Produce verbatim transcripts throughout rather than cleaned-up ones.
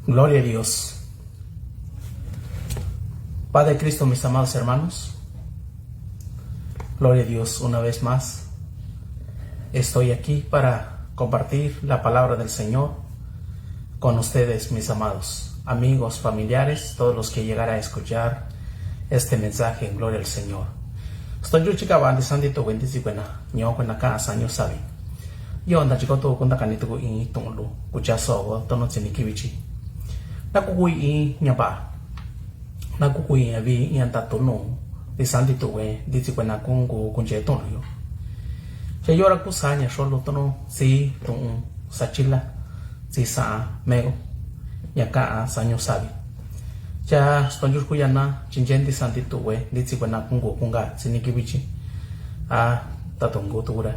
Gloria a Dios. Paz de Cristo, mis amados hermanos. Gloria a Dios, una vez más estoy aquí para compartir la palabra del Señor con ustedes, mis amados amigos, familiares, todos los que llegarán a escuchar este mensaje en gloria al Señor. Stonyu chikava ndi santi tuve ndi tsikue na nyo kue na ka sanyo savi. Yo nda chiko tu kunda kani tuku i tu'un lu kucha sogo tono tsini kivichi. Na kukui i nyapa. Na kukui i avi i anta tunu ndi santi tuve ndi tsikue na kungu kunje tu'un lu yo. Cha yora kusa nya solo tono tsi tu'un sachila tsi sa mego. Nya ka sanyo savi. Cha stonyu kuya na chinje ndi santi tuve ndi tsikue na kungu kunga tsini kivichi. A tatungu tuku ra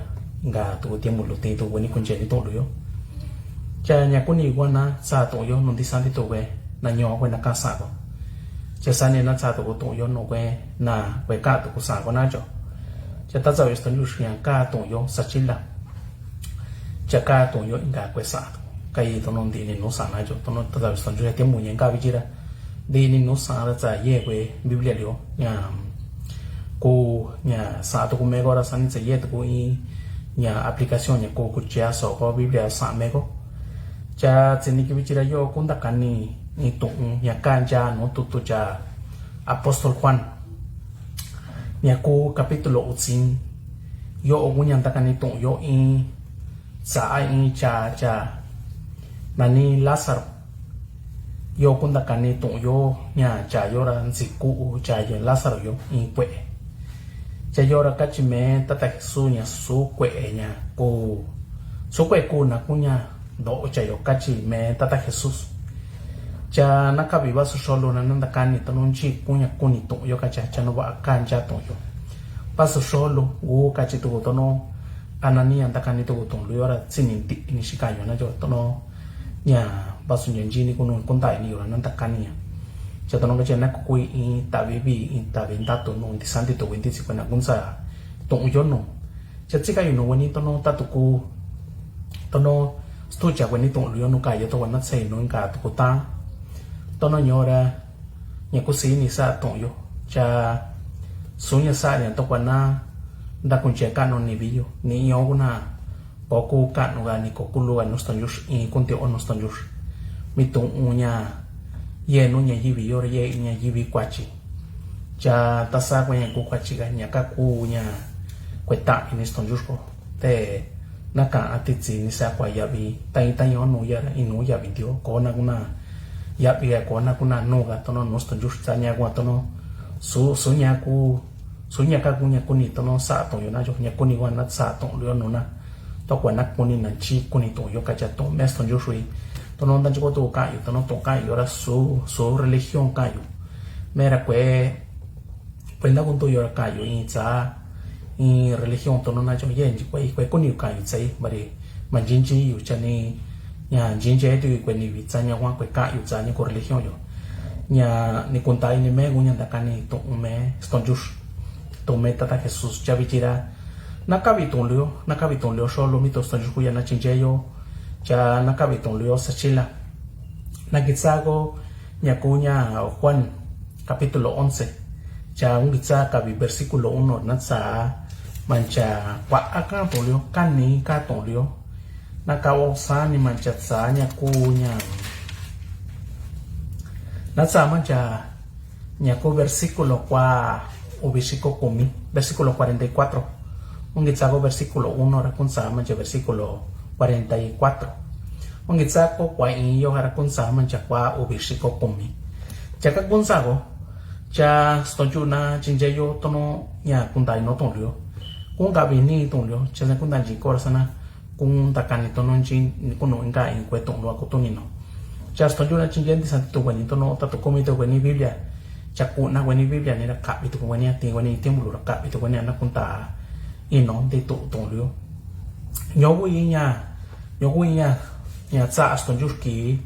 nga tuku tiempo lu ti tuku ni kunje ni tu'un lu yo. Cha nya kuni iguana sa tu'un yo nu ndi santi tuve na nyo kue na ka sako. Cha sani na sa tuku tu'un yo nu kue na kue ka tuku sako na cho. Cha tatsavi stonyu nya ka tu'un yo sachila. Cha ka tu'un yo inka kue sa tuku. Ka yi tono ndi ni nu sa na cho tono tatsavi stonyu ya tiempo nya ka vichi ra. Ndi ni nu sa ra tsa ye kue Biblia lio nya ku nya sa tuku mego ra sani tsa ye tuku i nya aplicación nya ku kuchia soko Biblia sa mego. Cha tsini kivichi ra yo kunda kani i tu'un nya ka ncha nu tutu cha apóstol Juan. Nya ku capítulo utsin. Yo oku nya nda kani tu'un yo i sa a i cha cha nani Lázaro. Yo kunda kani tu'un yo nya cha yora ntsi ku'u cha ye Lázaro yo i kue'e. Cha yora kachi me tata Jesús nya su kue'e nya ku su kue'e ku na ku nya ndo'o cha yo kachi me tata Jesús. Cha na kavi vasu solo na nanda kani tono nchi ku nya kuni tu'un yo kacha cha no va ka ncha tu'un yo. Vasu solo gu kachi tuku tono anania nda kani tuku tu'un lu yora tsini ndi ni shika yo na yo tono. Nya vasu nya nchi ni kunu kunda ini yora nanda kani ya. Cha tono kachi na kukui i tavi vi i tavi ndatu nu ndi santi tuve ndi tsikue na kunsa tu'un yo nu. Cha tsika yu nu weni tono tatuku tono stucha weni tu'un lu yo nu ka yo to wana tsei nu inka tuku ta. Tono nyora nya kusi ni sa tu'un yo. Cha su nya sa nya to wana nda kunche ka nu ni vi yo ni yo kuna ko ku ka nu ga ni ko ku lu ga nu stonyu i kunti o nu stonyu. Mi tu'un nya ye nu nya yivi yo ye nya yivi kuachi. Cha tasa kue nya ku kuachi ga nya ka ku nya kue ta ini stonyu ko. Te na ka a titsi ni sa kua yavi ta i ta yo nu ya ra i nu yavi dio ko na kuna yavi ya ko na kuna nu ga tono nu stonyu tsa nya kua tono su su nya ku su nya ka ku nya kuni tono sa tu'un yo na yo nya kuni kua na sa tu'un lu yo nu na. To kua na kuni na nchi kuni tu'un yo kacha tu'un me stonyu i. Tono nda nchi ko tu'un ka yu tono tu'un ka yu ra su su religión ka yu. Me ra kue Kuenta kuntu yora kayu i tsa i religión tono na yo ye nchi kue kue kuni yu kayu tsa i mari ma nchinchi yu chani nya nchinchi tu kue ni vi tsa nya wan kue kayu tsa nya ku religión yo. Nya ni kunta ini me gu nya nda kani tu'un me stonyu tu'un me tata Jesús cha vichi ra. Na kavi tu'un lu yo na kavi tu'un lu yo solo mi to stonyu kuya na chinche yo. Cha na kavi tu'un lu yo sachila. Na kitsa ko nya ku nya Juan capítulo once. Cha ungitsa kavi versículo uno na tsa mancha kua a ka tu'un lu yo kani ka tu'un lu yo. Na ka osa ni mancha tsa nya ku nya na tsa mancha nya ku versículo kua uvi xiko kumi versículo cuarenta y cuatro. Ungitsa ko versículo uno ra kuntsa mancha versículo cuarenta y cuatro. Ungitsa ko kua i yo jara kuntsa mancha kua uvi xiko kumi. Cha ka kuntsa ko cha stonyu na chinche yo tono nya kunta ino tu'un lu yo. Kunka vi ni tu'un lu yo cha sa kunta nchi kora sana kunta kani tono nchi kunu inka i kue tu'un lu a kutu ni no. Cha stonyu na chinche ndi santi tu kue ni tono tatu kumi tu kue ni Biblia. Cha kuna kue ni Biblia ni ra kavi tu kue ni a ti kue ni tiempo lu ra kavi tu kue ni a na kunta ino ndi tu'un lu yo. Nyoku i nya nyoku i nya nya tsa stonyu ki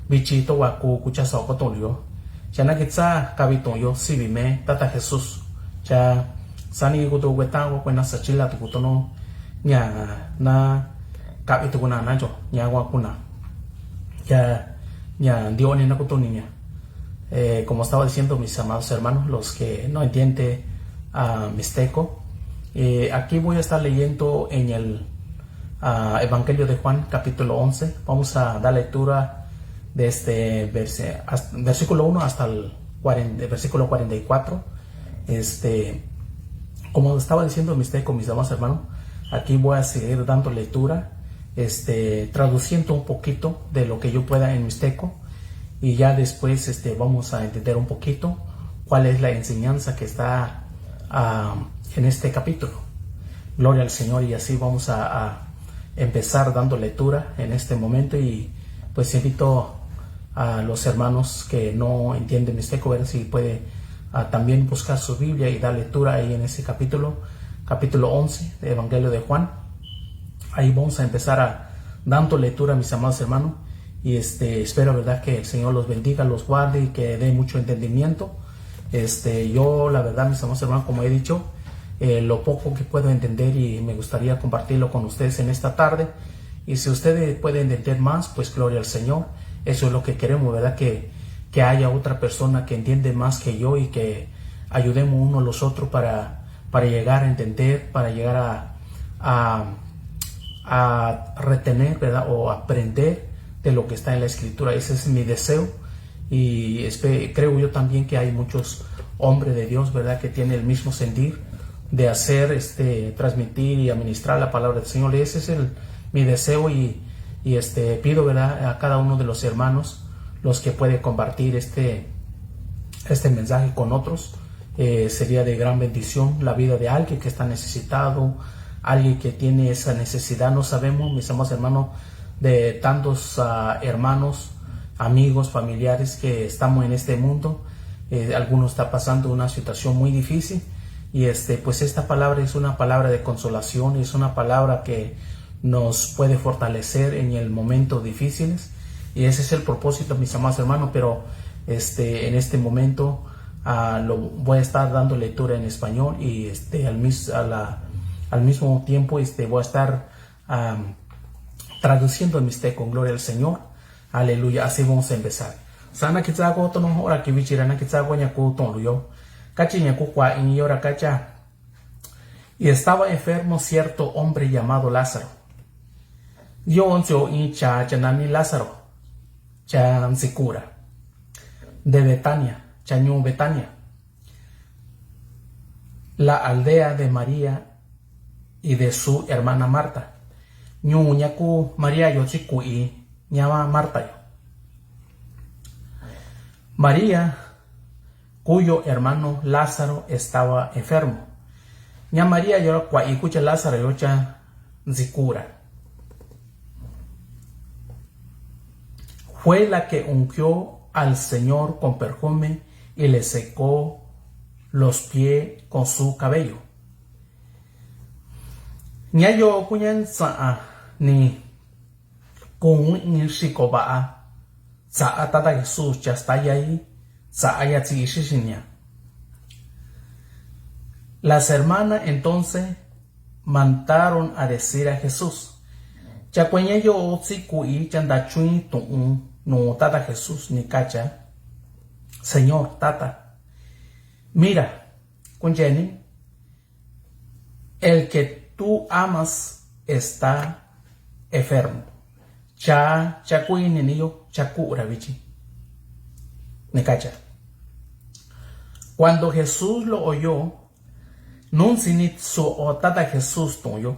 vichi to wa ku kucha so ko tu'un lu yo. Cha na kitsa kavi tu'un yo sivi me tata Jesús. Cha sani kutu kue ta ko kue na sachila tu kutu no nya na kavi tu kuna na yo nya wa kuna. Cha Ya, dio ni na kutu ni ya. Eh, como estaba diciendo, mis amados hermanos, los que no entienden a Mixteco, eh, aquí voy a estar leyendo en el, ah, Evangelio de Juan, capítulo once. Vamos a dar lectura desde verse-, hasta, versículo uno hasta el cuarenta, versículo cuarenta y cuatro. Este, como estaba diciendo Mixteco, mis amados hermanos, aquí voy a seguir dando lectura, este, traduciendo un poquito de lo que yo pueda en mixteco, y ya después, este, vamos a entender un poquito cuál es la enseñanza que está, ah, en este capítulo. Gloria al Señor, y así vamos a, a empezar dando lectura en este momento, y pues invito a los hermanos que no entienden mixteco, ver si puede, ah, también buscar su Biblia y dar lectura ahí en ese capítulo, capítulo once de Evangelio de Juan. Ahí vamos a empezar a, dando lectura, mis amados hermanos. Y, este, espero, ¿verdad?, que el Señor los bendiga, los guarde y que dé mucho entendimiento. Este, yo, la verdad, mis amados hermanos, como he dicho, eh, lo poco que puedo entender y me gustaría compartirlo con ustedes en esta tarde. Y si ustedes pueden entender más, pues gloria al Señor. Eso es lo que queremos, ¿verdad? Que, que haya otra persona que entiende más que yo y que ayudemos uno a los otros para, para llegar a entender, para llegar a, a, a retener, ¿verdad? O aprender de lo que está en la Escritura. Ese es mi deseo. Y espe-, creo yo también que hay muchos hombres de Dios, ¿verdad?, que tienen el mismo sentir de hacer, este, transmitir y administrar la palabra del Señor. Ese es el, mi deseo y, y, este, pido, ¿verdad?, a cada uno de los hermanos, los que puede compartir este, este mensaje con otros, eh, sería de gran bendición la vida de alguien que está necesitado, alguien que tiene esa necesidad. No sabemos, mis amados hermanos, de tantos, ah, hermanos, amigos, familiares que estamos en este mundo. Eh, algunos está pasando una situación muy difícil y, este, pues, esta palabra es una palabra de consolación, es una palabra que nos puede fortalecer en el momento difíciles. Y ese es el propósito, mis amados hermanos, pero, este, en este momento, ah, lo voy a estar dando lectura en español y, este, al mis-, a la, al mismo tiempo, este, voy a estar, am, traduciendo en mixteco, gloria al Señor. Aleluya, así vamos a empezar. Sa na kitsa ko tono ora ki vichi ra na kitsa ko ña ku to'on luyo. Kachi ña ku kuai yo ra kacha. Y estaba enfermo cierto hombre llamado Lázaro. Yo once o in cha, cha nani Lázaro, cha nsiku ra, de Betania, cha ñuun Betania, la aldea de María y de su hermana Marta. Ñuun ña ku María yo tsi ku'i ña Marta yo. María, cuyo hermano Lázaro estaba enfermo. Ña María yo ra kua'i ku cha Lázaro yo cha nsiku ra. Fue la que ungió al Señor con perfume y le secó los pies con su cabello. Ña yo ku ña nsa'a ni kuun in xiko va'a tsa'a Tata Jesús, cha sta yai tsa'a ya tsi ixixi ña. Las hermanas entonces mandaron a decir a Jesús. Cha kueña yo tsi ku'i cha nda chuin tu'un nu Tata Jesús ni kacha, Señor, Tata, mira, kunyeni, el que tú amas está enfermo. Cha, cha ku'i ni ni yo, cha ku'u ra vichi, ni kacha. Cuando Jesús lo oyó, nunsi ni so'o Tata Jesús tu'un yo,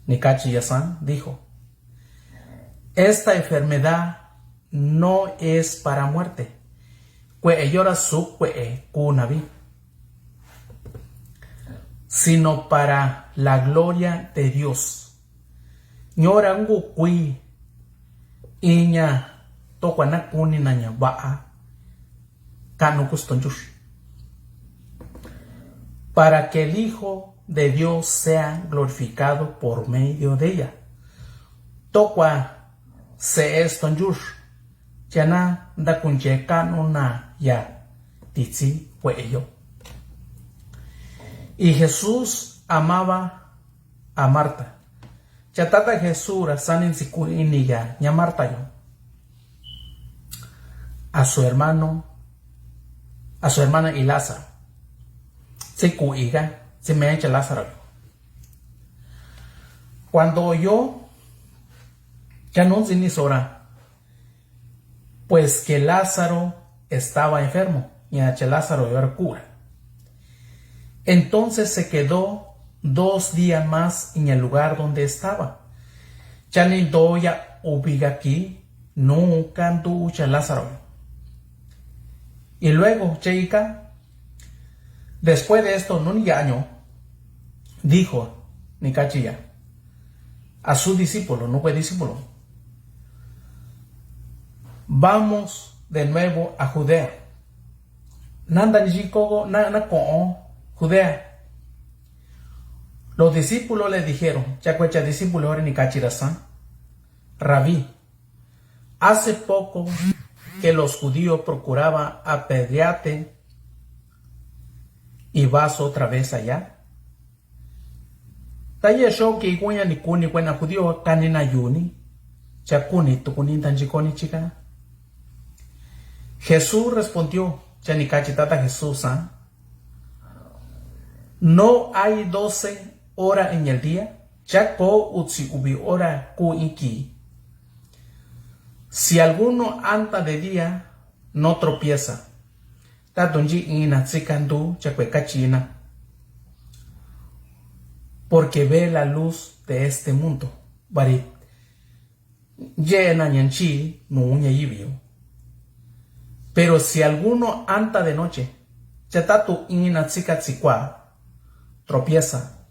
ni kachi ya san, dijo, esta enfermedad no es para muerte. Kue'e yo ra su kue'e ku navi, sino para la gloria de Dios. Ñora ngu kui iña tokua na kuni na ña va'a ka'nu ku stonchux. Para que el Hijo de Dios sea glorificado por medio de ella. Tokua se'e stonchux, cha na nda kunche ka'nu na ya titsi kue'e yo. Y Jesús amaba a Marta. Cha Tata Jesús ra sani nsikuini ya ña Marta yo. a su hermano, a su hermana y Lázaro. Tsi kuika, tsi mea cha Lázaro. Cuando oyó, cha nuntsi ni sora, pues que Lázaro estaba enfermo, ña cha Lázaro yora kura. Entonces se quedó dos días más en el lugar donde estaba. Cha ni doya ubika ki, nunka ndu cha Lázaro. Y luego, cheka, después de esto, nuni yaño, dijo, ni kachiya, a su discípulo, no fue discípulo. Vamos de nuevo a Judea. Nanda nixi koko, na, na ko'o Judea. Los discípulos le dijeron, cha kuecha discípulo ora ni kachira sa, Rabí, hace poco que los judíos procuraban apedrearte y vas otra vez allá. Taya xoki kuña ni kuni kuena judío kani na yuni. Cha kuni tukuni tanchi koni chika. Jesús respondió, cha ni kachi tata Jesús sa, ¿no hay doce horas en el día? Cha ko utsi ubi ora ku inki. Si alguno anda de día, no tropieza. Tatu nchi ina tsika ndu cha kue kachina. Porque ve la luz de este mundo. Bari yena ñanchi nu ña yibio. Pero si alguno anda de noche, cha tatu ina tsika tsikua, tropieza.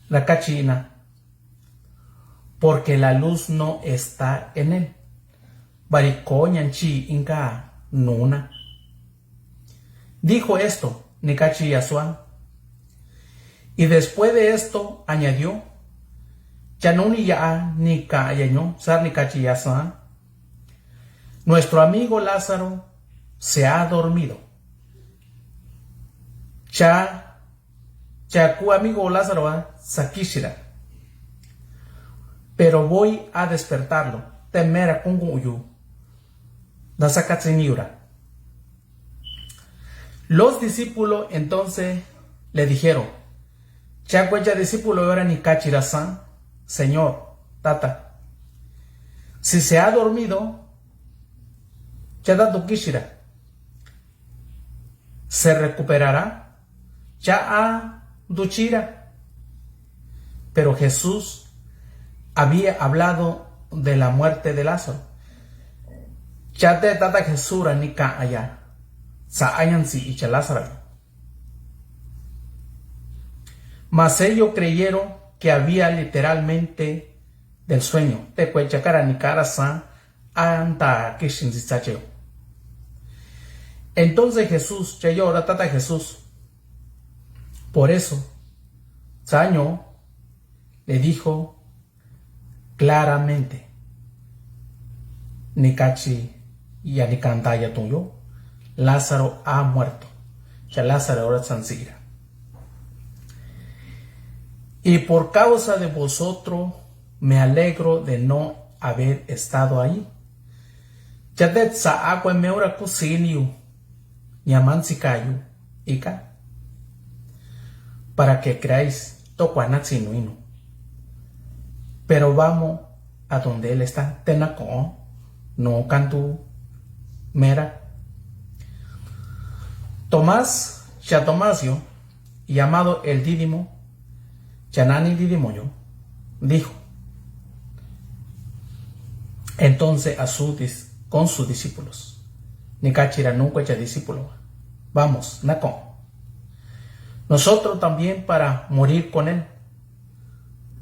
La kachina, porque la luz no está en él. Bari ko ñanchi inka nuna. Dijo esto, ni kachi yasua. Y después de esto añadió, cha nuni ya ni ka yaño, sar ni kachi yasua. Nuestro amigo Lázaro se ha dormido. Cha, cha ku amigo Lázaro a sakishira. Pero voy a despertarlo. Temera kungu uyu. Da sakatsiniura. Los discípulos entonces le dijeron, cha kuecha discípulo ora ni kachira sa, Señor, tata, si se ha dormido, cha tatu kishira, se recuperará, cha a duchira. Pero Jesús había hablado de la muerte de Lázaro. Cha te tata Jesús ra ni ka aya. Sa añan si icha Lázaro. Mas ellos creyeron que había literalmente del sueño. Te kuecha kara ni kara sa anta kixin si tsache. Entonces Jesús, cha yora tata Jesús. Por eso, saño le dijo claramente, ni kachi ya ni kanta ya tuyo, Lázaro ha muerto. Cha Lázaro ora tsansiira. Y por causa de vosotros me alegro de no haber estado ahí. Cha te tsa akue meura kusiniu, ñaman tsikayu, ika. Para que creáis, tokua natsi nu inu. Pero vamos a donde él está, tena ko'o, no kantu mera. Tomás, cha Tomasio, llamado el Dídimo, cha nani Dídimo yo, dijo. Entonces a su dis-, con sus discípulos. Ni kachira nunka cha discípulo. Vamos, na ko'o. Nosotros también para morir con él.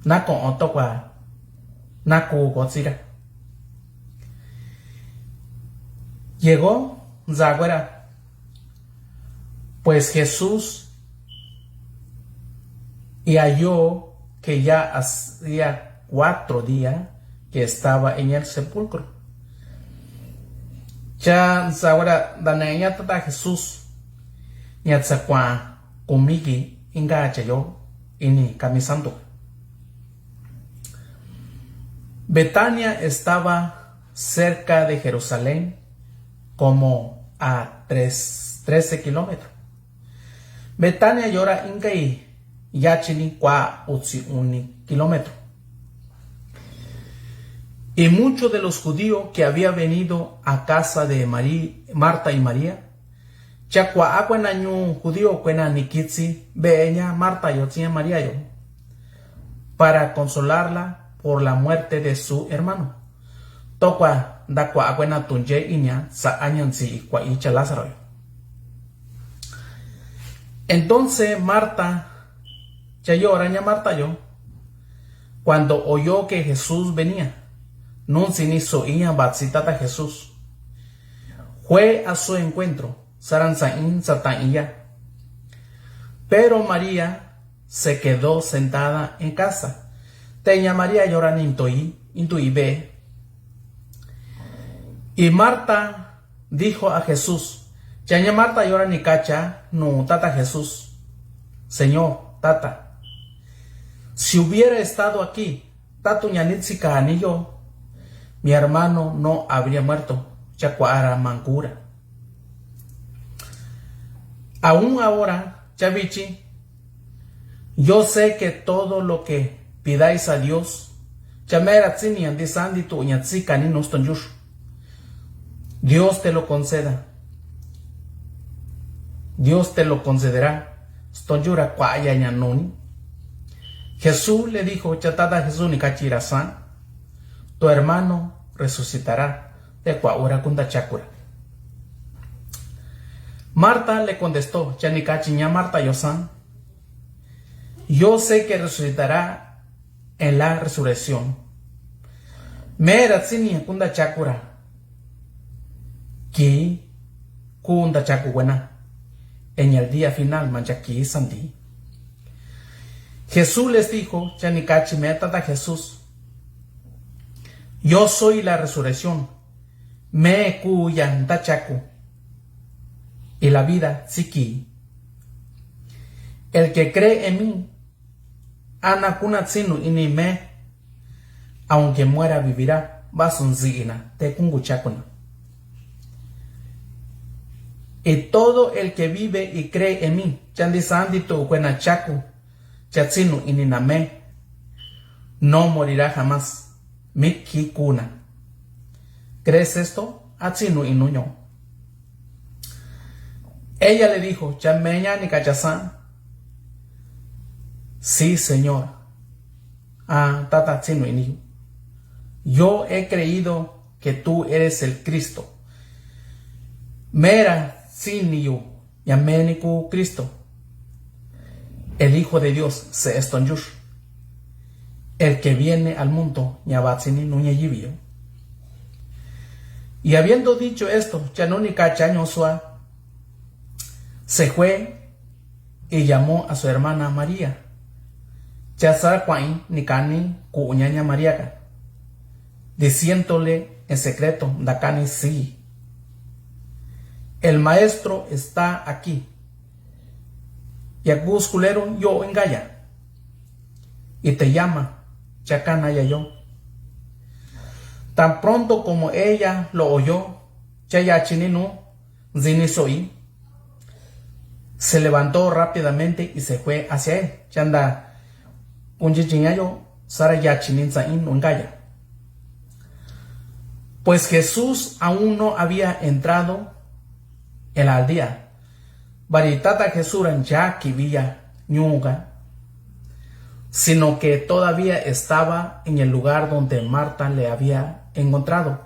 Na ko'o tokua, na ku kotsira. Llegó, nzakuera. Pues Jesús y halló que ya hacía cuatro días que estaba en el sepulcro. Cha nzakuera daneña tata Jesús, ña tsakua kumiki inka chayo ini kamisanto. Betania estaba cerca de Jerusalén, como a tres, trece kilómetro. Betania yora inkai yachi ni kua utsi uni kilómetro. Y mucho de los judío que había venido a casa de Mari- Marta y María, cha kua'akuena ñuun judío kuena nikitsi be'e ña Marta yo tsi ña María yo, para consolarla por la muerte de su hermano. Tokua nda kua'akuena tunche iña sa'a ña ntsi kua'i cha Lázaro yo. Entonces Marta, cha yora ña Marta yo, cuando oyó que Jesús venía, nuntsi ni so'i ña batsi Tata Jesús, fue a su encuentro, saran sa'i sata'iya. Pero María se quedó sentada en casa. Te ña María yora ni nto'i, nto'i be'e. Y Marta dijo a Jesús, cha ña Marta yora nikacha nu Tata Jesús, Señor, Tata, si hubiera estado aquí, tatu ña nitsi kani yo, mi hermano no habría muerto, cha kua'ara mankura. Aún ahora, cha vichi, yo sé que todo lo que pidáis a Dios, cha mera tsi ni ña ntisan ti tu'u ña tsi kani nu stonchux, Dios te lo conceda. Dios te lo concederá. Stonchura kua'aya ña nuni. Jesús le dijo, cha Tata Jesús nikachira san, tu hermano resucitará. Te kua'ura kuntachakura. Marta le contestó, cha nikachi ña Marta yo san, yo sé que resucitará en la resurrección. Mera tsi ni ña kuntachakura ki kuntachakuwena en el día final, mancha ki santi. Jesús les dijo, cha nikachi me Tata Jesús, yo soy la resurrección, me kuya ntachaku, y la vida tsi ki. El que cree en mí, ana kuna tsinu ini me, aunque muera vivirá, vaso ntsina te kunkuchakuna. Y todo el que vive y cree en mí, cha ntisan ti tu'u kuena chaku, cha tsinu ini na me, no morirá jamás. Miki kuna. ¿Crees esto? Atsinu inuño. Ella le dijo, cha meña nikacha san, sí, Señor. A Tata, tsinu ini yu. Yo he creído que tú eres el Cristo. Mera tsini yu ña meni ku Cristo, el Hijo de Dios, se'e stonchux, el que viene al mundo, ña vatsini nu ñuyibi yo. Y habiendo dicho esto, cha nu nikacha ñuxua, se fue y llamó a su hermana María. Cha sara kua'i nikani ku'uña ña Maríaga, diciéndole en secreto, ntakani si, el maestro está aquí, ya kuskuleru yo'o ingaya, y te llama, cha kanaya yo. Tan pronto como ella lo oyó, cha yachini nu ntsini so'i, se levantó rápidamente y se fue hacia él. Cha nda kunchichiña yo sara yachini ntsa'i nu ingaya. Pues Jesús aún no había entrado en la aldea. Bari Tata Jesús rancha kibiya ñuga, sino que todavía estaba en el lugar donde Marta le había encontrado.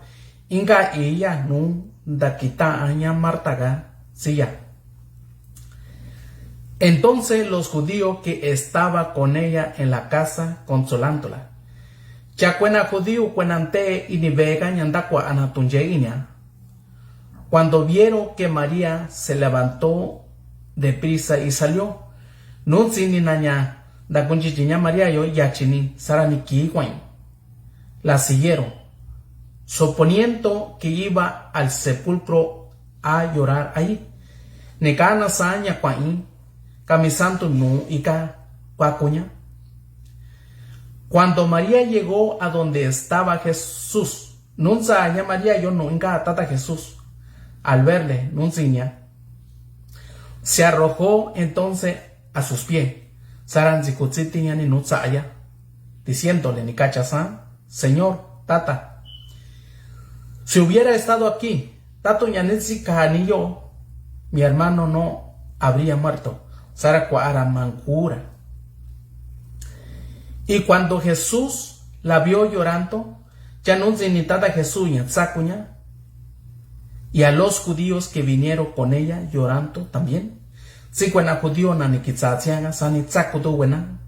Inka iya nu ntakita'a ña Martaga siya. Entonces los judíos que estaba con ella en la casa consolándola. Cha kuena judío kuena nte ini beega ña ntakua'ana tunche iña. Cuando vieron que María se levantó de prisa y salió. Nuntsi ni naña nda kunchichi ña María yo yachini sara ni ki kua'i. La siguieron, suponiendo que iba al sepulcro a llorar ahí. Ni kana saña kua'i kamisantu nu ika kuakuña. Cuando María llegó a donde estaba Jesús, nuntsa ña María yo nu inka Tata Jesús. al verle, nuntsiña, se arrojó entonces a sus pies. Sarantsikutsitiña ni nutsa'aya, diciéndole, nikachasan, Señor, Tata, si hubiera estado aquí, tatu ña nitsikani yo, mi hermano no habría muerto. Sara kua'ara mangura. Y cuando Jesús la vio llorando, ya nuntsi ni Tata Jesús ña tsakuña, y a los judíos que vinieron con ella llorando también. Tsi kuena judío na ni kitsatsianga, sani tsaku tu kuena.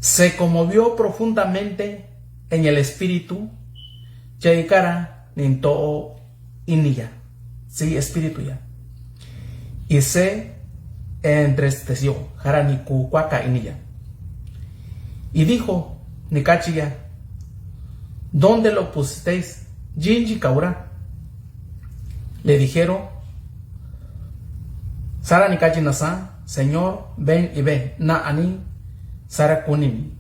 Se conmovió profundamente en el espíritu, ya ikara ni nto'o iniya, tsi espíritu ya. Y se entristeció, jara ni kukuaka iniya. Y dijo, nikachiya, ¿dónde lo pusisteis? Yinyi kaura. Le dijeron, sara nikachi nasan, Señor, ven y ve. Na'ani, sara kunimi.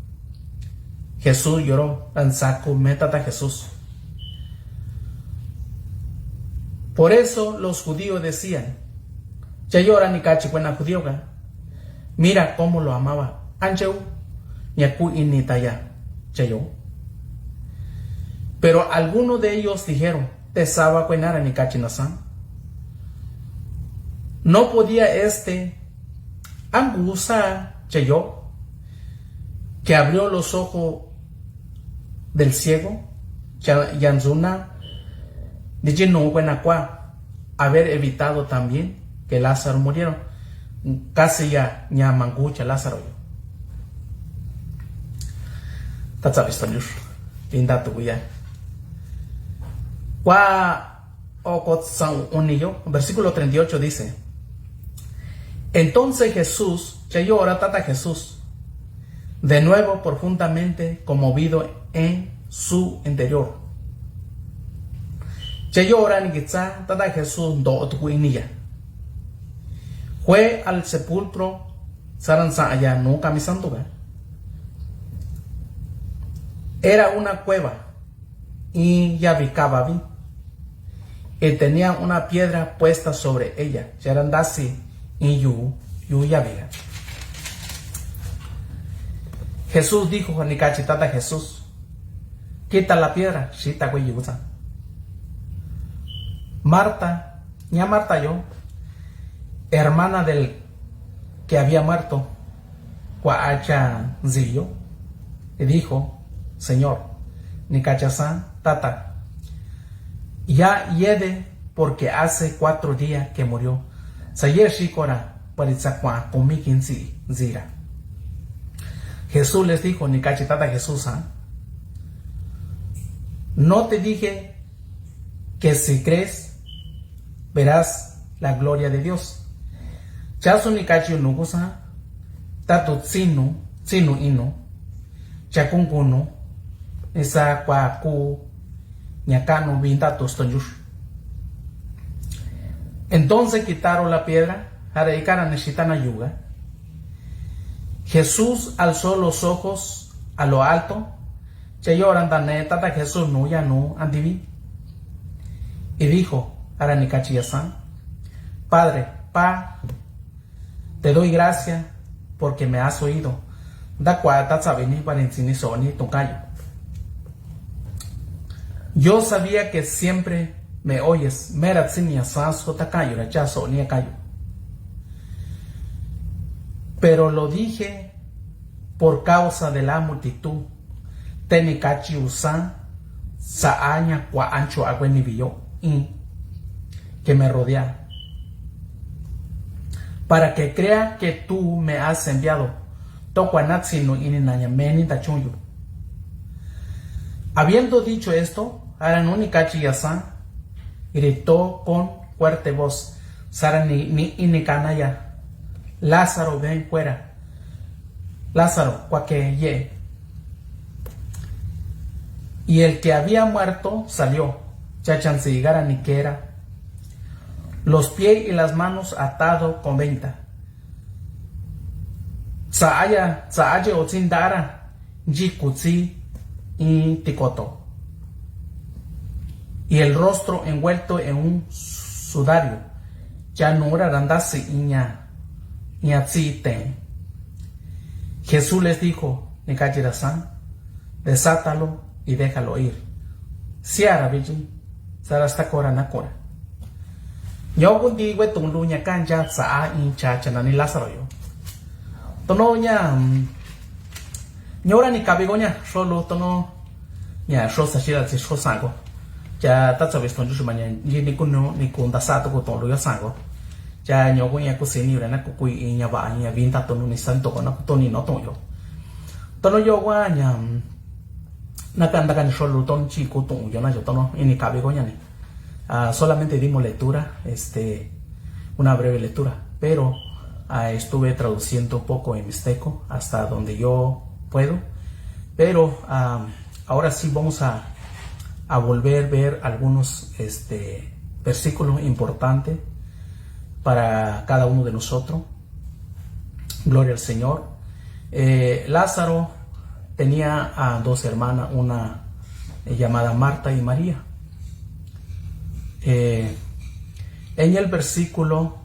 Jesús lloró, ra ntsaku me Tata Jesús. Por eso los judíos decían, ya yora nikachi kuena judíoka, mira cómo lo amaba. Ancheu ña ku ini taya, ya yo. Pero algunos de ellos dijeron, te saba kuenara nikachi nasan, no podía este, angu sa, ya yo, que abrió los ojos del ciego, ya, yanzuna, dichi nu kuena kua, haber evitado también que Lázaro murieron. Kasi ya ña mangucha Lázaro yo. Tatsa visto nyur. Pinda tu ya. Kua okot san uni yo. Versículo treinta y ocho dice, entonces Jesús, ya yora Tata Jesús, de nuevo profundamente conmovido en su interior. Ya yora ni kitsa Tata Jesús nto'o tuku iniya. Fue al sepulcro, saransa aya nu kamisantoka. Era una cueva, iin yavi kavavi, y tenía una piedra puesta sobre ella. Yara ntasi iin yu, yu yavi. Jesús dijo, nikachi Tata Jesús, quita la piedra, xita kue yutsa. Marta, ña Marta yo, hermana del que había muerto, kua'acha ntsiyo, y dijo, Señor, nikachasan, Tata, ya yede, porque hace cuatro días que murió. Sayexi kora, paritsa kua kumi kintsi ntsira. Jesús les dijo, nikachi Tata Jesús, ¿ah? ¿No te dije que si crees, verás la gloria de Dios? Chasu nikachi nukusa, tatu tsinu, tsinu inu, chakun kunu, nisa kua ku, ña kanu vinta tu stonjur. Entonces quitaron la piedra, jara ikara ni xitana yuga. Jesús alzó los ojos a lo alto, ya yora ntane Tata Jesús nu yanu andivi. Y dijo, jara nikachi yasan, Padre, Pa, te doy gracia porque me has oído. Nda kua tatsavini parintsi ni soni tunkayu. Yo sabía que siempre me oyes, mera tsi ni yasan so takayu ra cha soni akayu. Pero lo dije por causa de la multitud. Te nikachi usa, sa'aña kua ancho akue niviyo, i, que me rodea. Para que crea que tú me has enviado. To kua natsinu ini naña meni tachuyu. Habiendo dicho esto, ara nu nikachi yasan, gritó con fuerte voz. Sara ni, ni ini kanaya. Lázaro, ven fuera. Lázaro, kua ke ye. Y el que había muerto salió, chachansi gara ni kera, los pies y las manos atado con venda. Tsa'aya, tsa'aye otsi ndara, yikutsi i tikoto. y el rostro envuelto en un sudario. Cha nuu ra ra ndasi iña, iña tsi ten. Jesús les dijo, nikachi ra san, desátalo y déjalo ir. Siara vichi, sara stakora nakora. Ñoku ndi we tun lu ña kancha tsa in cha cha nani Lázaro yo. Tono ña, mm, ñora ni kabi ko ña, solo tono ña so sa sira si so sango. Cha ta sa visto nyu ma ña, ni ku no, ni ku nda sa to ko to lu yo sango. Cha ñoku ña ku si ni re na ku ku i ña ba ña vinta tono ni santo ko na ku to ni no to yo. Tono yo wa ña, mm, na ka nda ka ni solo tono chi ku to yo na yo tono, i ni kabi ko ña ni. Ah, solamente dimos lectura, este, una breve lectura, pero, ah, estuve traduciendo un poco en mixteco hasta donde yo puedo, pero, ah, ahora sí vamos a, a volver a ver algunos, este, versículos importantes para cada uno de nosotros. Gloria al Señor. Eh, Lázaro tenía a dos hermanas, una, eh, llamada Marta y María. Eh, en el versículo,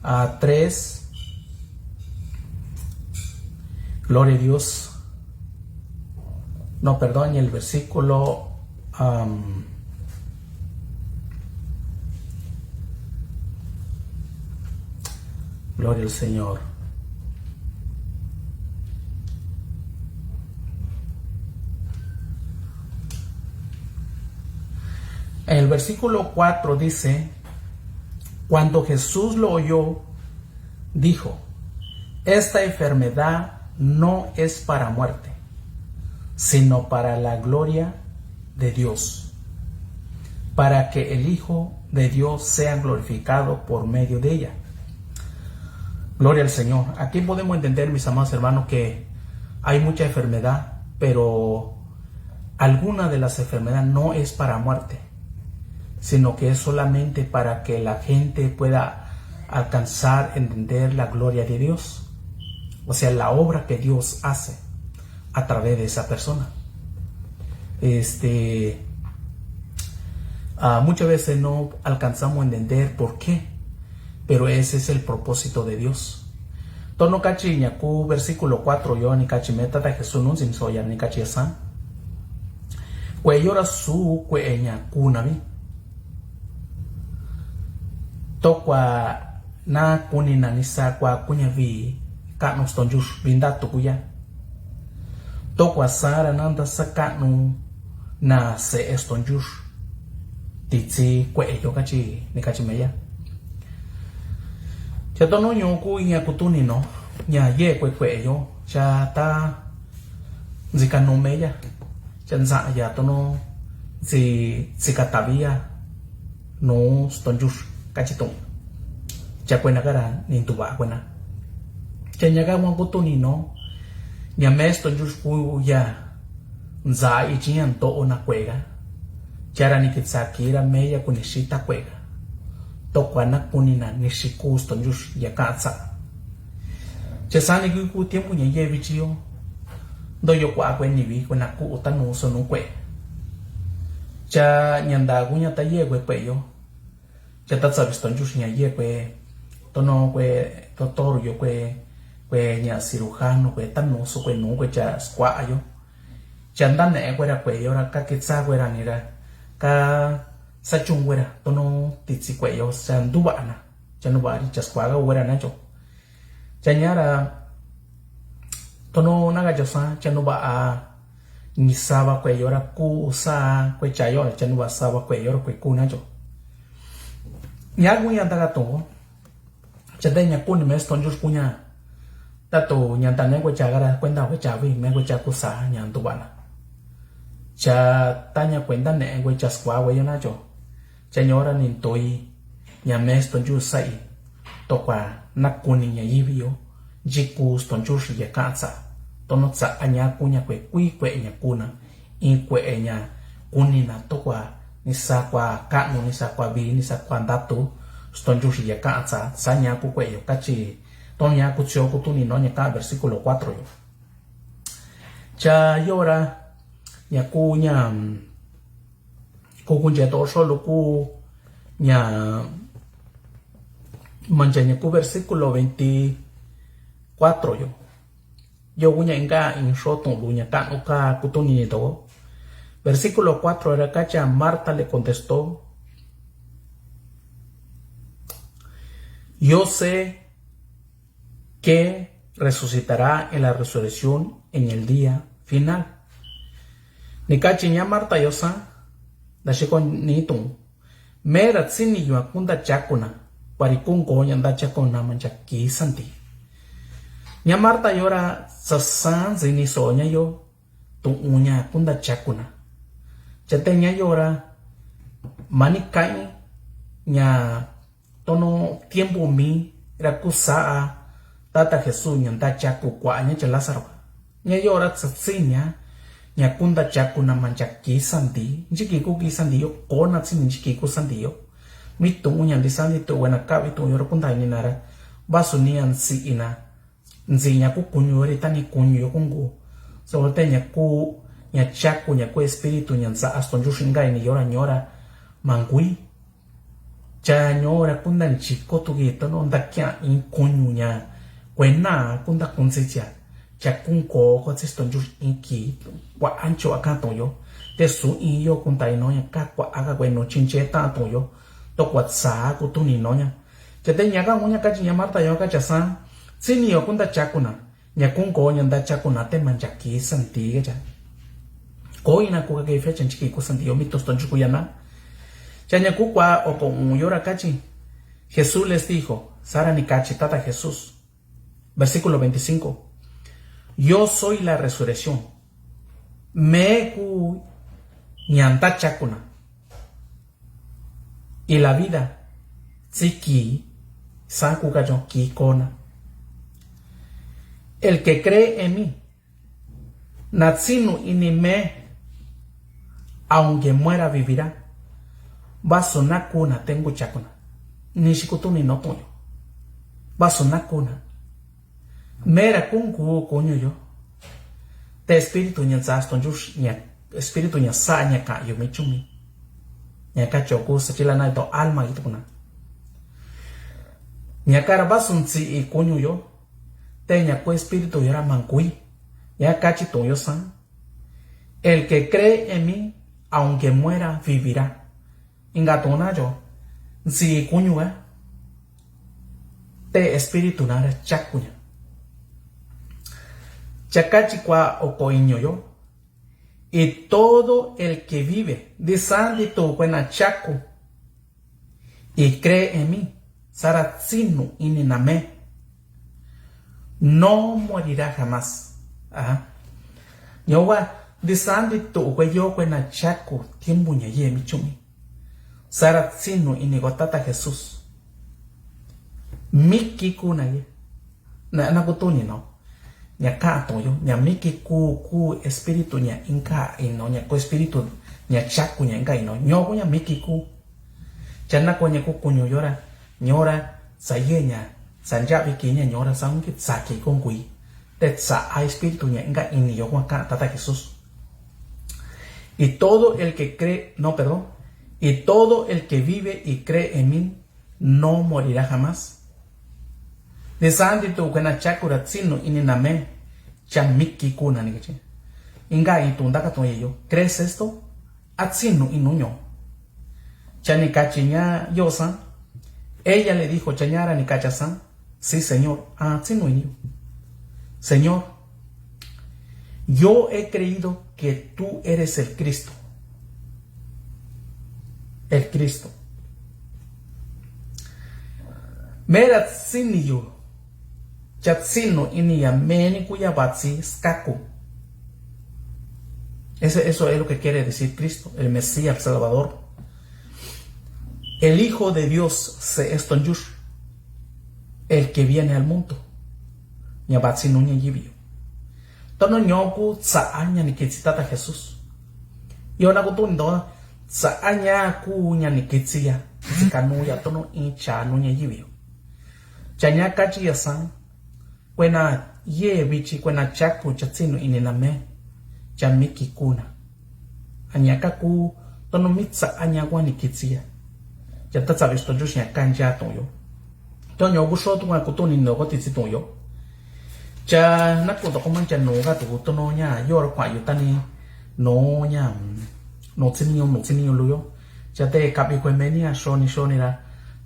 ah, tres, gloria a Dios. No, perdón, en el versículo, am, gloria al Señor. En el versículo cuatro dice, cuando Jesús lo oyó, dijo, esta enfermedad no es para muerte, sino para la gloria de Dios, para que el Hijo de Dios sea glorificado por medio de ella. Gloria al Señor. Aquí podemos entender, mis amados hermanos, que hay mucha enfermedad, pero alguna de las enfermedades no es para muerte, sino que es solamente para que la gente pueda alcanzar a entender la gloria de Dios, o sea, la obra que Dios hace a través de esa persona. Este, ah, muchas veces no alcanzamos a entender por qué, pero ese es el propósito de Dios. Tono kachi ña ku versículo cuatro yo ni kachi me Tata Jesús nunsi soya ni kachi sa. Kueyo ra su kueña ku navi. Tokua na kuni na ni sa kua kuña vi kanu stonjux vinda tukuya. Tokua sara nanda sa kanu na se stonjux. Titsi kueyo kachi ni kachi meya. Cha tono ñoku ña kutuni no ña ye kue kueyo cha ta ntsika no meya. Cha ntsaya tono ntsi, ntsika taviya no stonjux kachi to. Cha kuena kara ni ntuva kuena. Cha ña ka wan kutuni no ña me stonjux kuya ntsa ichi ña nto'o na kuega. Chara ni kitsa kira meya kunixi ta kuega. Tokua na kuni na nixi ku stonjux ya katsa. Cha sani ku ku tiempo ña ye vichi yo. Ntoyo kua kue nivi kue na ku uta nu so nu kue. Cha ña nda ku ña ta ye kue kue yo. Cha ta tsa visto njuxi ña ye kue. Tono kue doctor yo kue. Kue ña cirujano kue ta nu so kue nu kue cha skua yo. Cha nda ne kue ra kue yo ra ka kitsa kue ra ni ra. Ka sa chung kue ra tono titsi kue yo sa nduva na. Cha nduva ri cha skua ka kue ra na cho. Cha ña ra tono na ka cho sa cha nduva a ni sava kue yo ra ku sa kue cha yo ra cha nduva sava kue yo ra kue ku na cho. Ña ku ña nda ka to. Cha te ña ku ni me stonjux ku ña. Ta to ña nda ne kue cha ka ra kue nda kue cha vi me kue cha ku sa ña nduva na. Cha ta ña kue nda ne kue cha skua kue yo na cho. Cha ña ora ni ntoi ña me stonjux sai. Tokua na kuni ña yivi yo. Nchi ku stonjux ya katsa. Tono tsa a ña ku ña kue kui kue ña ku na. In kue ña kuni na tokua ni sa kua kanu ni sa kua vi ni sa kua ndatu. Stonjux ya katsa sa ña ku kue yo kachi. Tono ña ku tsio ku tuni no ña ka versículo cuatro yo. Cha yo ra ña ku ña, mm, Ku kunchetoxo luku ña mancha ña ku versículo veinticuatro yo. Yo kuña inka in xoto lu ña kanu ka kutunini to. Versículo cuatro ra kacha: Marta le contestó: Yo sé que resucitará en la resurrección en el día final. Ni kachi ña Marta yo sa, daxi ko ni tu. Mera tsini yo a kunta chakuna, pari kunko ña nta chakuna mancha ki sandi. Ña Marta yo ra sasa ntsini so ña yo, tu'un ña kunta chakuna. Chate ña yo ra, mani kai ña tono tiempo mi ra kusa a Tata Jesús ña nta chaku kua ña cha Lázaro. Ña yo ra tsatsi ña, ña kunta chakuna mancha ki sandi, nchiki ku ki sandi yo, kona tsini nchiki ku sandi yo. Mi tu'un ña nti sandi tu'un wena kavi tu'un yo ra kunta ini na ra, vasu ni a ntsi ina. Ntsi ña ku kuñu ri tani kuñu yo kunku. Solo te ña ku, ña chaku, ña ku espíritu, ña ntsa aston yuxi nga ini yo ra ño ra. Mangui. Cha ño ra kunta nchiko tuki tono nta kia in kuñu ña. Kuena kunta kuntsi cha. Cha kunko ko tsi ston yuxi in ki. Kua ancho aka ton yo. Te su in yo kunta ino ña ka kua aka kueno chinche ta ton yo. To kua tsa kutuni no ña. Chate ña ka nguña kachi ña Marta yo kacha sa, tsini yo kunta chakuna, ña kunko ña nta chakuna te mancha ki sandi kacha. Ko ina ku kake fecha nchiki ku sandi yo mi tosto nchuku yana. Cha ña ku kua oko un yo ra kachi. Jesús les dijo, sara ni kachi Tata Jesús. Versículo veinticinco. Yo soy la resurrección. Me ku ña nta chakuna. Y la vida, tsi ki, sa ku kacho ki kona. El que cree en mí, na tsinu ini me, aunque muera, vivirá. Vasu na kuna tengu chakuna. Nixi kutuni no tuyo. Vasu na kuna. Mera kunku kuñu yo. Te espíritu ña ntsa ston yuxi ña, espíritu ña sa ña ka yo mi chumi. Ña kacho ku sa chila na to alma itu kuna. Ña kara vasu ntsi i kuñu yo. Te ña ku espíritu yo ra mangui. Ña kachi tuyo sa. El que cree en mí, aunque muera, vivirá. Inka tona yo, ntsi kuñu a, te espíritu na ra chaku ña. Cha kachi kua oko iñu yo. Y todo el que vive, nti sandi tu kuena chaku. Y cree en mí, sara tsinu ini na me. No morirá jamás. Ño wa, nti sandi tu kue yo kuena chaku tiempo ña ye mi chumi. Sara tsinu ini ko Tata Jesús. Miki kuna ye. Na, na kutuni no. Ña ka to yo, ña miki ku, ku espíritu ña inka ino, ña ku espíritu ña chaku ña inka ino. Ño ku ña miki ku. Chana ko ña ku kuñu yo ra, ño ra, sa ye ña, sa nchavi ki ña ño ra, sa unki tsa ki kongui. Te tsa a espíritu ña inka ini yo ku ka Tata Jesús. Y todo el que cree, no, perdón. Y todo el que vive y cree en mí no morirá jamás. Nti sandi tu kuena chaku ra tsinu ini na me, cha miki kuna ni kachi. Inka i tu ndaka tu ye yo. ¿Crees esto? A tsinu inu ño. Cha ni kachi ña yo sa. Ella le dijo, cha ña ra ni kacha sa. Sí, Señor. A tsinu ini yo. Señor, yo he creído que tú eres el Cristo. El Cristo. Mera tsini yo. Cha tsinu ini ya meni ku ya batsi skaku. Eso, eso es lo que quiere decir Cristo, el Mesías, el Salvador. El Hijo de Dios se estonjur. El que viene al mundo. Ña batsi nu ña yivio. Tono ño ku tsa a ña ni kitsi Tata Jesús. Yo na ku tu ndo tsa a ña ku ña ni kitsi ya. Kitsi ka nu ya tono in cha nu ña yivio. Cha ña kachi ya sa. Kuena ye vichi kuena chaku cha tsinu ini na me. Cha miki kuna. A ña ka ku Tonu mitsa'a ñakuan ni kitsia. Cha tatsavi sto nchuxña kancha tu'un yo. Tonu ña kuxo tu'un kutu ni no koti tsi tu'un yo. Cha naku toko mancha no ka tu tonu ña yoro kua yu tani no ña no tsini yo no tsini yo lu yo. Cha te kabi kue meni a shoni shoni ra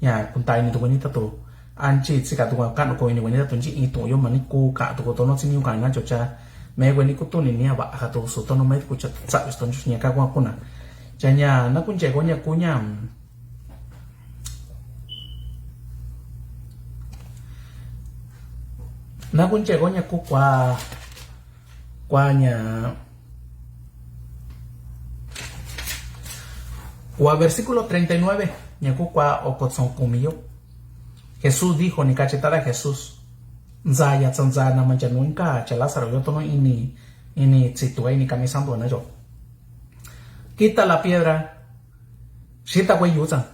ña kuntai ni tu ni tatu. Anchi tsi ka tu ka no ko ini weni tatu nchi i tu'un yo mani ku ka tu ko tono tsini yo ka na cho cha. Me weni kutu ni ni a ba ka tu su tono me ku cha tsavi sto nchuxña ka kua kuna. Cha ña naku nche ko ña ku ña. Naku nche ko ña ku kua kua ña kua versículo treinta y nueve ña ku kua okotson kumi yo. Jesús dijo ni kachi tata Jesús. Nza ya tsa nza na mancha nu inka cha Lázaro yo tono ini ini tsi tua ini kami santo na yo. Quita la piedra. Xita kue yutsan.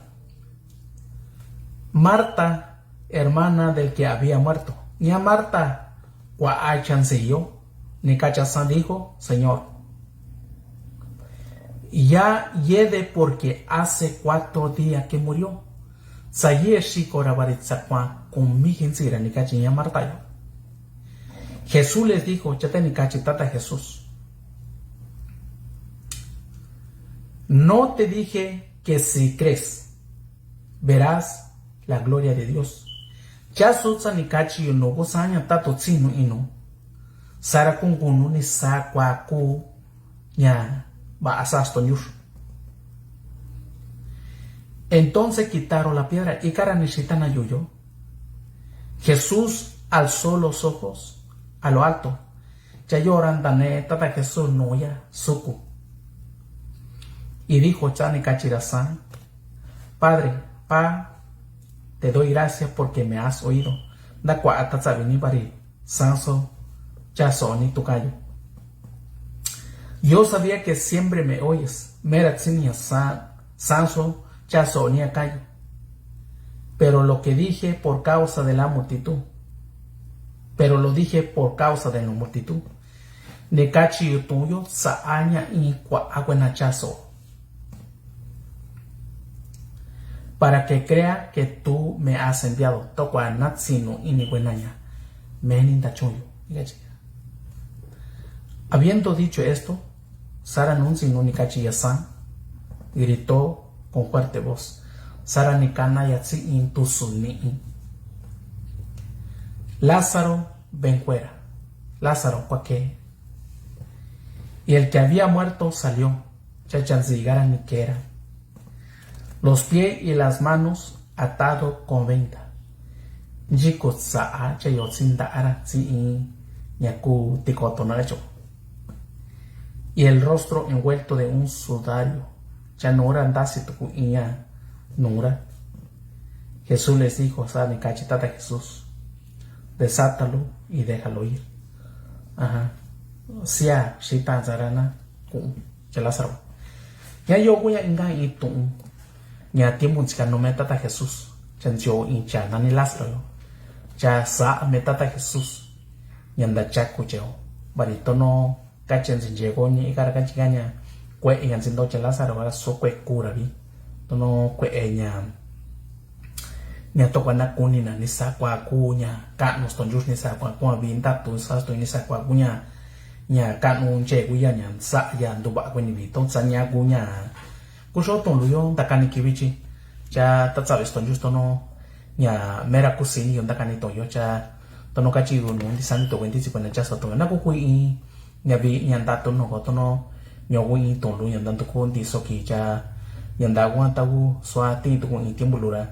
Marta, hermana del que había muerto. Ña Marta kua a chansi yo ni kacha san dijo Señor. Ya yede porque hace cuatro días que murió. Tsa yie xiko ra bari tsa kua kumi jintsi ra ni kachi ña Marta yo. Jesús les dijo, cha te ni kachi tata Jesús. No te dije que si crees verás la gloria de Dios. Cha sutsa ni kachi yo no ko saña tato tsinu ino. Sara kunkunu ni sa kua ku ña ba asa sto nyur. Entonces quitaron la piedra y kara ni shita na yuyo. Jesús alzó los ojos a lo alto. Cha yora ndane tata Jesús noya suku. Y dijo cha ni kachi ra san. Padre, pa, te doy gracias porque me has oído. Nda kua ata tsavi ni bari sanso cha so ni tukayo. Yo sabía que siempre me oyes. Mera tsini a san sanso cha so ni akayo. Pero lo que dije por causa de la multitud. Pero lo dije por causa de la multitud. Ni kachi yo tuyo sa aña i kua aguena cha so. Para que crea que tú me has enviado. Tokua natsinu ini buenaña. Meni nda chuyo. Habiendo dicho esto, sara nunsi nuni kachi ya san gritó con fuerte voz. Sara ni kana ya tsi in tusu ni in. Lázaro, ven fuera. Lázaro, kua ke. Y el que había muerto salió. Cha chansi gara ni kera. Los pies y las manos atado con venda. Nchiko tsa'a cha yo tsi nda'ara tsi in ña ku tiko tona cho. Y el rostro envuelto de un sudario. Cha nora ndasi tuku iña nora. Jesús les dijo, sa ni kachi tata Jesús. Desátalo y déjalo ir. Aja. Sia xita nzarana ku. Che Lázaro. Ña yo kuña inka in tu'un. Ña tiempo ntsika no me tata Jesús. Cha ntsio in cha nani Lázaro yo. Cha sa me tata Jesús. Ña nda chaku cheo. Bari tono kache ntsi ncheko ñi ikara kachi kaña. Kue'e ña ntsi ndo che Lázaro kara so kue'e kura bi. Tono kue'e ña. Ña tokua na kuni na ni sa kua ku ña ka'nu sto nchuxi ni sa kua ku a bi ndatu sa sto ni sa kua ku ña. Ña ka'nu nche ku ya ña sa ya nduba ku ni bi to sa ña ku ña. Kuxo tu'un luyo ndakani kivi chi. Cha tatsavi sto nchuxi tono. Ña mera kusi ni yo ndakani to'un yo cha. Tono kachi yu nu ndi sa ndi to ku ndi tsi kuena cha sto to'un yo na ku kui in. Ña vi ña nda tono ko tono ñoku in tolu ña nda ntuku ntiso ki cha ña nda kuan taku sua tin tuku in tiempo lura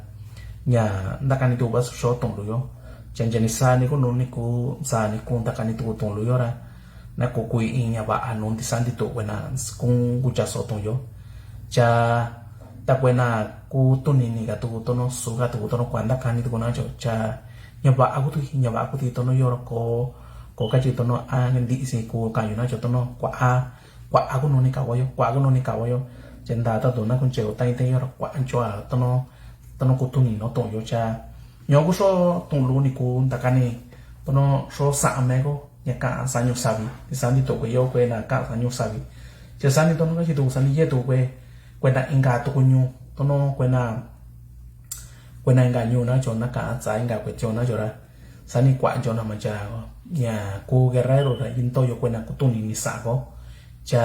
ña ndakani tuku vaso xo tolu yo. Cha nchani sani ku nuni ku sani ku ndakani tuku tolu yo ra. Na ku kui in ña va'a nu ntisa ntitu kuena kun kucha so tolu yo. Cha ta kuena ku tuni ni ka tuku tono su ka tuku tono kua ndakani tuku na cho cha ña va'a ku tuki ña va'a ku tuki tono yo ra ko ko kachi tono a ndisi ku kayu na cho tono kua a kua a ku nuni ka wayo kua a ku nuni ka wayo. Che nda ta tuna ku nche u tai te yo ra kua ncho a tono tono ku tuni no to yo cha ño ku so tun lu ni ku ndakani tono so sa me ko ña ka sa ñu savi ni sa ndi to ku yo ku na ka sa ñu savi. Che sa ni tono kachi tu sa ni ye tu ku kuena inka tuku ñuu, tono kuena, kuena inka ñuu na cho na ka tsa inka kuetyona cho ra, sani kua cho na ma cha ña ku guerrero ra yinto yo kuena kutuni ni sa ko. Cha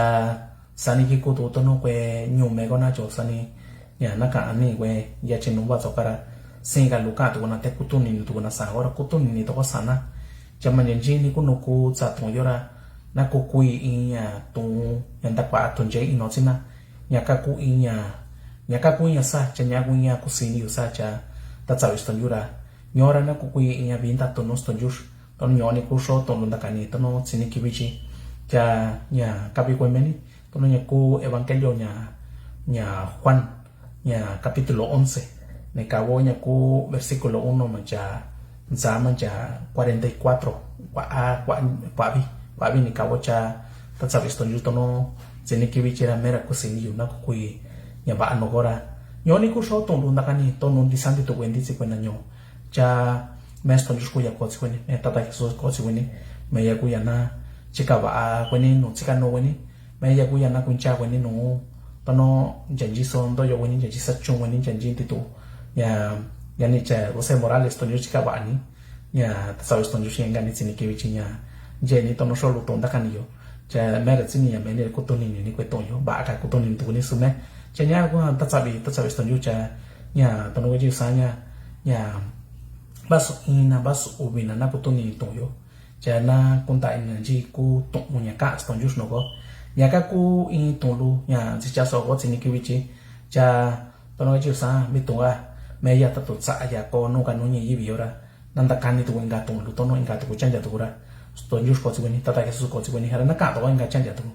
sani ki kutu tono kue ñuu me ko na cho sani ña na ka ani kue ya chi nu ba so ka ra, sin ka lu ka tuku na te kutuni ni tuku na sa ko ra kutuni ni toko sa na. Cha ma ña nchi ni kunu ku tsa tu yo ra, na ku kui in ña tu ña nta kua tu nche ino tsi na. Ña ka ku iña, ña ka ku iña sa, cha ña ku iña ku sini yu sa cha ta tsavi stonyu ra. Ño ra na ku kui iña vinta tonu stonyu. Tono ño ni ku xo tonu nta kani tono tsini ki vichi. Cha ña ka vi kue meni. Tono ña ku evangelio ña, ña Juan, ña capítulo once. Ni ka vo ña ku versículo uno ma cha nsa ma cha cuarenta y cuatro, kua a, kua, kua vi, kua vi ni ka vo cha ta tsavi stonyu tono tsini ki vichi ra mera ku sini yu na ku kui ña va no ko ra. Ño ni ku xo tonu nta kani tonu ndi santi tu kue ndi tsi kuena ño. Cha me stonyu ku ya ko tsi kue ni, me tata Jesús ko tsi kue ni, me ya ku ya na chika va kue ni, nu chika nu kue ni, me ya ku ya na ku ncha kue ni nu. Tono ncha nchi so nto yo kue ni, ncha nchi sa chu kue ni, ncha nchi nti tu. Ya, ya ni cha José Morales stonyu chika va ni. Ña ta tsavi stonyu xi ña ni tsini ki vichi ña. Nche ni tono xo lu tu nta kani yo. Cha me ra tsini ña me ni kutuni ni ni kue tu yo. Ba ka kutuni ni tu ni su me. Cha ña ku ta tsavi, ta tsavi stonyu cha. Ña tono kue chi sa ña. Ña ba su ina, ba su uvi na na kutuni ni tu yo. Cha na kunta ina nchi ku tu ña ka stonyu no ko. Ña ka ku in tu lu ña tsi cha so ko tsini ki vichi. Cha tono kue chi sa mi tu ka. Me ya ta tu tsa ya ko nu ka nu ñi yi vi yo ra. Na nta kani tuku inka tuku lu tono inka tuku chancha tuku ra. Stonyu ko tsi kue ni, tata Jesús ko tsi kue ni, hara na ka tuku inka chancha tuku.